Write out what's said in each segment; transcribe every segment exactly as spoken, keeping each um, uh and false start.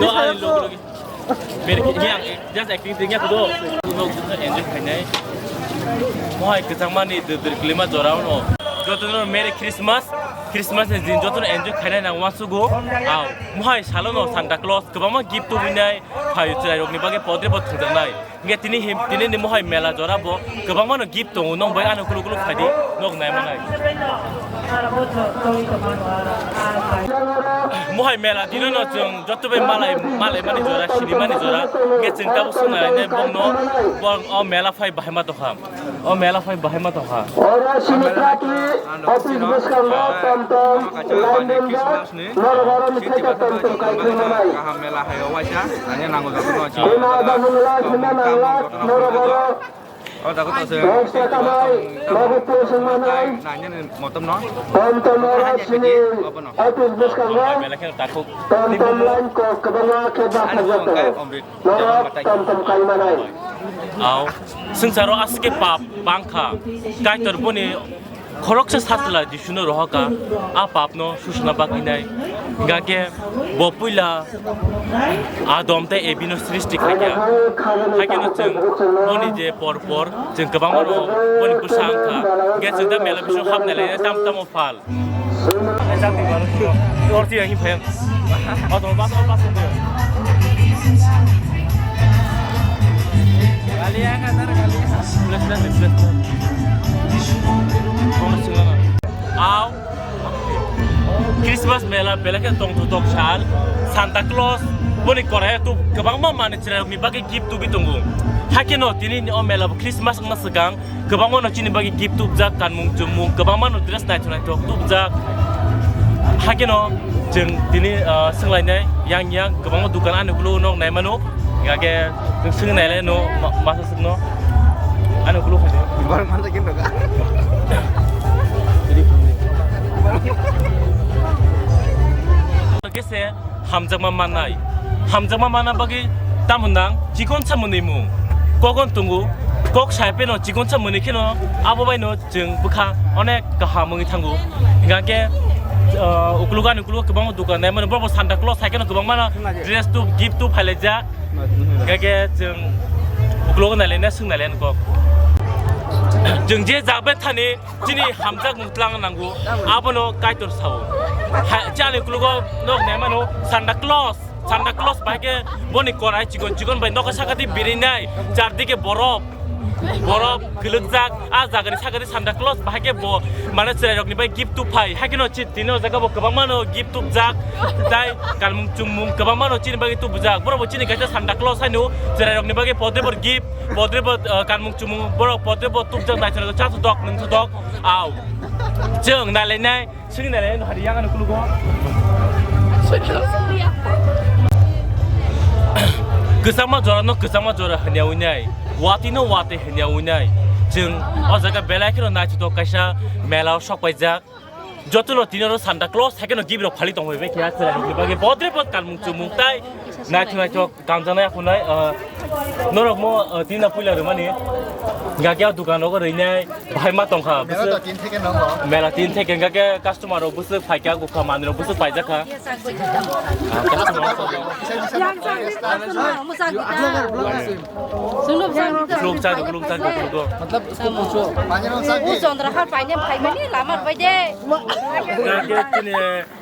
No, ani logo logi. Mere ki, yang, just acting thing ya kudo. No, enjoy khainai. Mohai kwchangmani dwdwr kwlwima jorao no. Jotono Merry Christmas, Christmas ni din jotono enjoy khainai nang uansugo. Au, mohai salo no Santa Claus kwbangma gift tubinai, phaio chwrairokni bagwi podre pod thwngjaknai. Hingke tini him, tini ni mohai mela jora bo kwbangma no gift tongo, nong bai ano kulu kulu khaidi nog nai manai. Mohai mela dino no chwng joto bai malai, malai mani jora, sini mani jora, hingke chwng tabo swngnai ne bong no, bong o mela phai bahai ma tongkha, o mela phai bahai ma tongkha. Oro sini prati office bwskango tom tom line ringjak. Norok oro ni khaita tom tom kaikhwlwi manai. Kaham mela hai o waisa, ani nango joto no. Bima bamungla hima nangla norok oro. O jago to se. Boksa kamai, mabu pusung manai. Nanya ni motom no. Tom tom oro sini office bwskango. Mela khe takhuk. Tom tom line kok kwbangma khe basa joto. Norok tom tom kai manai. Au, swngcharo aswk khe pap bangkha. Kaitor boni khoroksa satla Jisuno rohorkha, a papno susuna bagwinai. Hingkha khe bo puila Adam tei Ebino srishti khaikha. Haikhe no chwng boni je por por chwng kwbangma no boni bwsa wngkha. Hingkhe chwng da mela bisingo hapnai lai tam tamo phal. Orti yang himpayang. Auto bus, bus itu. Kali ya, Qatar, kali ya. Plus, plus, plus, plus. Au. Christmas mela belai khe tongthotok sal. Santa Claus boni korai tu kwbangma manwi chwrairokni bagwi gift tubui tongo. Haikhe no tini o mela bo Christmas wngna swkang. Kwbangma no chini bagwi gift tubjak, kanmung chumung, kwbangma no dress naithok naithok tubjak. Haikhe no chwng tini, ah, swnglainai yang yang kwbangma dukan ani ulo nok naimano. Hingkhe chwng swngnailai no ma-, masa swkno ani ulo khaidi. Bar manja khe doga. Kese hamjakma mannai. Hamjakma manna bagwi tamo nang chikon sa mwnwi mung. Kokon tongo, kok sai pheno chikon sa mwnwi kheno abo bai no chwng bwkha onek kaham wngwi thango. Hingkha khe, ah, ukulugo ani ukulugo kwbangma dukan nai mano, borok bo Santa Claus hai kheno kwbangma no dress tu, gift tu phailaijak. Hingkha khe chwng ukulugo nailaina swng nailaina kok. Chwng je jabe thani chini hamjakmung twlang nango, abono Kaitor sao. Ha, chini ukulugo nok nai mano Santa Claus. Santa Claus bai khe boni korai chikon chikon bai nokha sakati birinai, chardike borof, borof kwlwkjak, a jagani sakati Santa Claus bai khe bo mane chwrairokni bai gift tuphai, haikhe no chit tini o jaga bo kwbangma no gift tubjak, tai kanmung chumung kwbangma no chini bagwi tubujak, borok bo chini kaisa Santa Claus haino chwrairokni bagwi podre bor gift, podre bor, uh, kanmung chumung, borok podre bor tubjak, naithok naithok cha thok, nwng thok, au. Chwng nailainai. Sini nai no hari yang anu kulugo. Kwchangma jora no kwchangma jora hanya winai. Wati no wati hanya winai. Chwng o jaga belai kheno naithotok kaisa mela o sok paijak. Joto no tini oro Santa Claus hai kheno gift rok phali tong bai khe chwrai rok ni bagwi bodre bod kanmung chumung tai naithok naithok. Kanjaknai aphunai, ah, norok mo, ah, tina puila rwmani. Gagya dukan rogo rwinai, bahai ma tongkha. Mela to tin theke nongo. Mela tin theke gagya customer rok bwswk phaikha, gukha manwi rok bwswk paijakha. Ah, customer rok. Khuluk chak, khuluk chak, khuluk. Matlab, usko pucho. Pani rong chak. U Chandrahar paine phaimani lama bai de. Gagya tini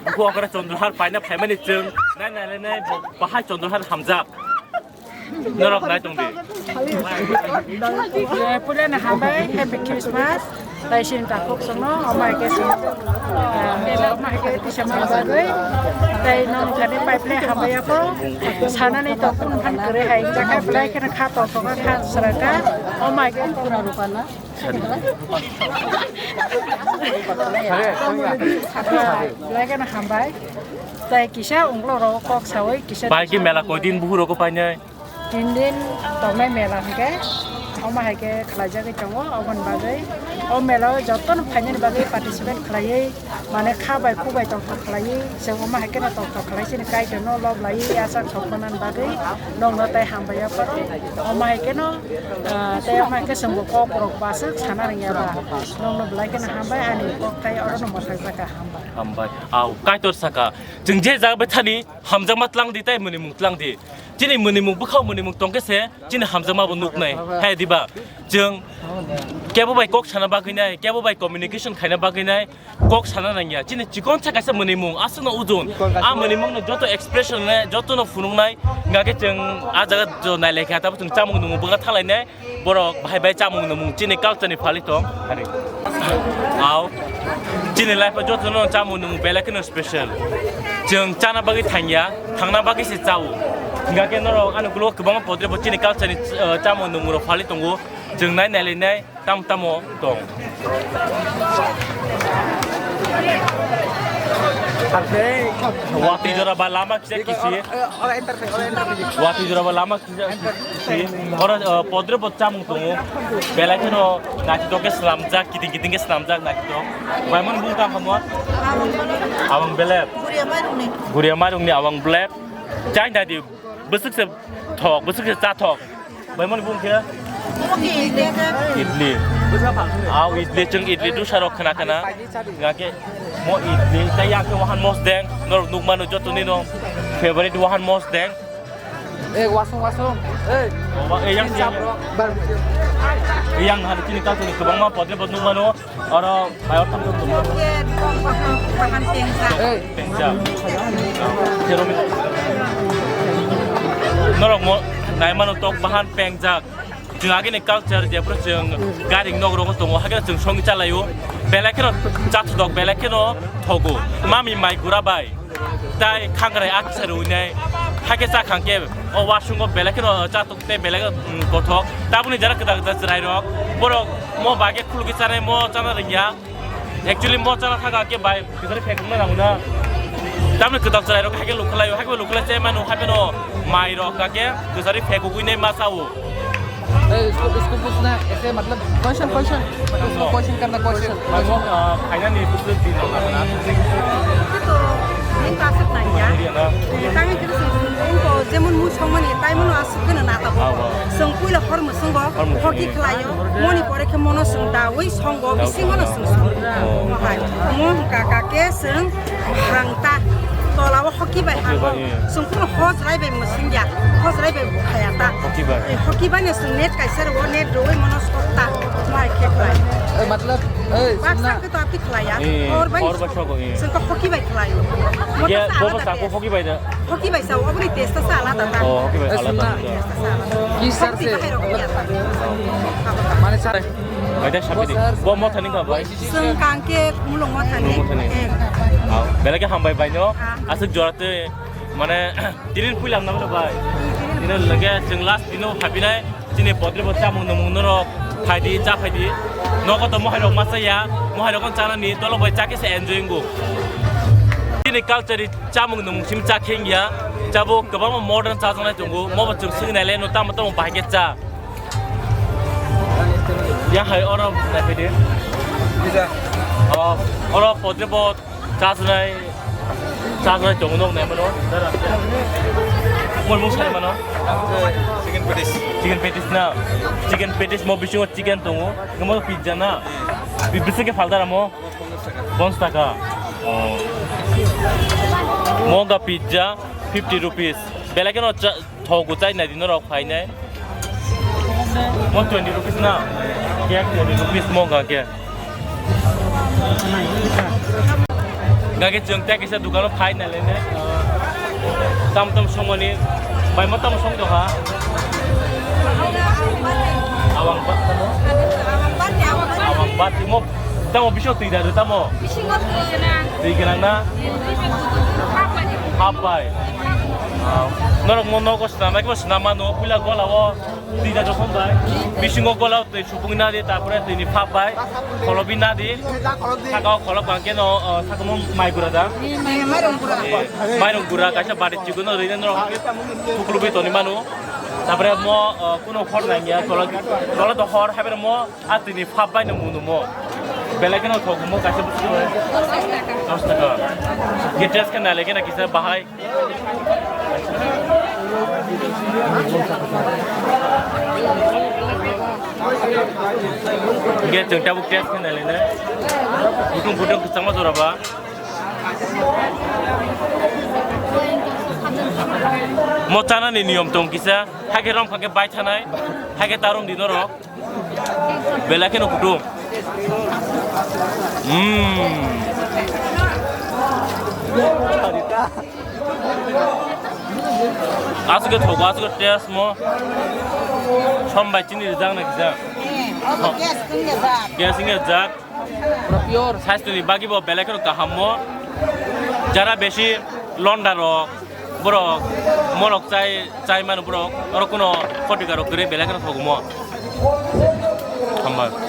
Buku okra Chandrahar paina phaimani chwng nai nai nai nai bo bahai Chandrahar hamjak. Norok nai tongdi. Puila na hambai, Happy Christmas. Tai sin ta khok songno, omai ke song. Omai ke tisa ma bagwi. Tai nong kane pai ple hambai apo. Sana ni to kun phan kare hai, jakai belai kena kha to to kha sraka. Omai ke to na rupana. Belai kheno hambai. Tai kisa unglo rok kok sawi kisa. Bai ki mela koi din buhu rok painai? Tin din tongnai mela hwnkhe. Omo hai khe khlaijagwi tongo, oboni bagwi. O mela o jotono phainani bagwi participate khlaiwi, mane kha bai khu bai tongthok khlaiwi, chwng omo hai kheno tongthok khlai chini Kaitorno lob laiwi achak thok manani bagwi nokno tai hambai ya pharo. Omo hai kheno, ah, tei omo hai khe chwngbo kok rok bwswk sana rwngya ba. Nokno belai kheno hambai, ani kok tai orono mwthajak kha, hambai. Hambai. Au, Kaitor saka. Chwng je jaga bai thani hamjakma tlang di tai mwnimung tlang di. Chini mwnimung bwkhao mwnimung tongkhe se chini hamjakma bo nuknai. Hai diba? Chwng kebo bai kok sana bagwi nai, kebo bai communication khaina bagwi nai, kok sana nangya. Chini chikon sa kaisa mwnimung, aswkno ujun. A mwnimungno joto expression ne, jotono phunuknai. Hingkha khe chwng a jaga jo nailaikha, tabuk chwng chamung nungmung bwkha thalainai. Borok bahai bai chamung nungmung chini culture ni phalwi tong. Hari. Au. Chini life o joto no chamung nungmung belai kheno special. Chwng chana bagwi thangya, thangna bagwi se chao. Hingkha khe norok ani ulo kwbangma podre bo chini culture ni, eh, chamung nungmung rok phalwi tongo. Chwng nai nai lai nai tam tamo tong. Watwi jora ba lama kisa kisi. Watwi jora ba lama Si, oro, uh, podre bo chamung tongo. Belai kheno naithotok khe swnamjak, kiting kiting khe swnamjak naithotok. Baimon bung tang khamwa? Awang belep. Guria mairungni. Guria mairungni awang belep. Chai nadi, bwswk se thok, bwswk se cha thok. Baimon bung khe? Idli. Aw idli, chwng idli dosa rok khna khna. Nga khe mo idli, tei yang khe wahan mosdeng. Norok nukmano jotoni no favorite wahan mosdeng. Eh, wasung, wasung. Eh. Oh, wa-, eh, yang siap, bro. Bar. Yang hari chini culture ni kwbangma podre pod nukmano. Oro bai oro tang. Kok bahan, bahan pengjak. Eh. Pengjak. Norok mo naimano tok bahan pengjak. Chwng agini culture jephuru chwng gari nok rogo tongo, hakhe chwng songwi chalaio. Belai kheno chathodok, belai kheno thogo. Mami mai gura bai. Tai khangrai a kisa rwinai. Hakhe cha khangkhe o wasungo belai kheno chatok tei belai, mm, kothok. Tabukni jara kwtal kwtal chwrairok. Borok mo bagwi khulugwi chanai, mo chana rwngya. Actually mo chana thaka khe bai kwtal phekukna nango na. Tamni kwtal chwrairok hakhe lukhlaio, hakhe lukhlai se manu hapheno mairok hakhe kwtal phekugwi nai ma chao. ए, इसको, इसको पूछना, ऐसे मतलब question, question, उसको क्वेश्चन करना, question. Bai mo, ah, khainani bwswk di nang nang na. Kito, main class of nine ya. Iya na. Kami kito sung sung ko, jemon mui songmani, tai mono asuk kena na tabo. Ah, wow. Sung puila hor musung bo, Hor musung hoki ni. Khlaio. Moni pore khe mono sung da, wi song bo, Da, bisi da, mono da. Sung sung. Oh. Mo hai. Mo hwnkha kha khe sung hangta. Tola o hoki bai Hoki hango. Bai, eh. Sung kuno hojrai bai musung ya. Hojrai bai bukhaya ta. Hoki bai. Eh, hoki bai no sung net kaisa ro, net roi mono sokta. Mo hai khe khlai. ए, मतलब, ए, Bak सुनना। Sa khe to apni khlai ya. Eh, hor bai hor bai sogo, eh. Sung ko hoki bai khlai. Mo Ye, ta sa bobo alada sako test. Hoki bai da. Hoki bai sa, oboni test ta sa alada ta. Oh, hoki bai ए, alada सुनना। Ta. Test ta sa alada. किस सर से? Hoki bai rok ya ta. माने sir Bai da sabi di. Bo sir, Bo mo thani ka bai. Sung kangke mulung mo thani. Mulung mo thani. Eh. Au, belai khe hambai bai no. Ah. Aswk jora twi, mane, tinin puilam na bai. Tinin lage chwng last dino phaipinai. Chini podre bo chamung nungmung norok phaidi, cha phaidi. Nogo to mohai rok ma chaya, mohai rok chana ni dolo bai cha khe se enjoy wngo. Chini culture ni chamung nungmung simi cha kheng ya. Chabo kwbangma modern cha janai tongo. Mo bo chwng swngwi nai le no tamo tamo bahai khe cha. Ya hai oro nai phaidi. Kisa. Oh, oro podre bo Chajnai, chajnai tongo nok nai mano. Mol mung sai mano. Chicken patties. Chicken patties na. Chicken patties mo bisingo chicken tongo. Mo pizza na. Bi-, bising ke falta mo. Pons taka. Oh. Mo ga pizza fifty rupees. Belai keno cha-, Thogo chai nai di norok phainai. Mo twenty rupees na? Cake twenty rupees mo ga ke. Ga ke chwng tei kisa dukano phai nai le ne. Tam tam songmani. Bai mo tam song doha. Awang ba tamo. Awang ba tamo. Tamo biso twi da tamo. Bisingo twi gwnang. Twi gwnang na? Twi gwnang. Hap bai. Hap bai. Ah, norok mo nogo swnamnai khe bo swnam mano, puila gola o twi da jokhon bai. Bisingo gola o twi supung na di, tarpore twi ni hap bai. Kholobi na di. Saka o kholop bang khe no, ah, saka mo mai gura da. Mairung gura. Eh, mairung gura kaisa bari chikon no rwi norok thuklubi toni mano. Tarpore mo, ah, kuno hor nang ya, tola, tola to hor, haber mo. A tini phap bai no munu mo. Belai kheno thok mo kaisa bwswk bai. Dos taka. Ge test khe nai le khe na kisa bahai. Ge chwng tabuk test khe nai le ne. Butung butung kwchangma jora ba. Mo chanani niyom tong kisa, haikhe romkha khe bai thanai, haikhe ta romdi norok. Belai kheno kutung. Mm. Aswk khe thogo, aswk khe taste mo. Som bai chini rijak na kisa. Eh, obo gas wngya jak. Gas wngya jak. Pura pure. Saisto ni bagwi bo belai kheno kaham mo. Jara besi londa rok, borok morok chai, chai mano borok, oro kuno khotika rok kwrwi belai kheno thogo mo. Hambai.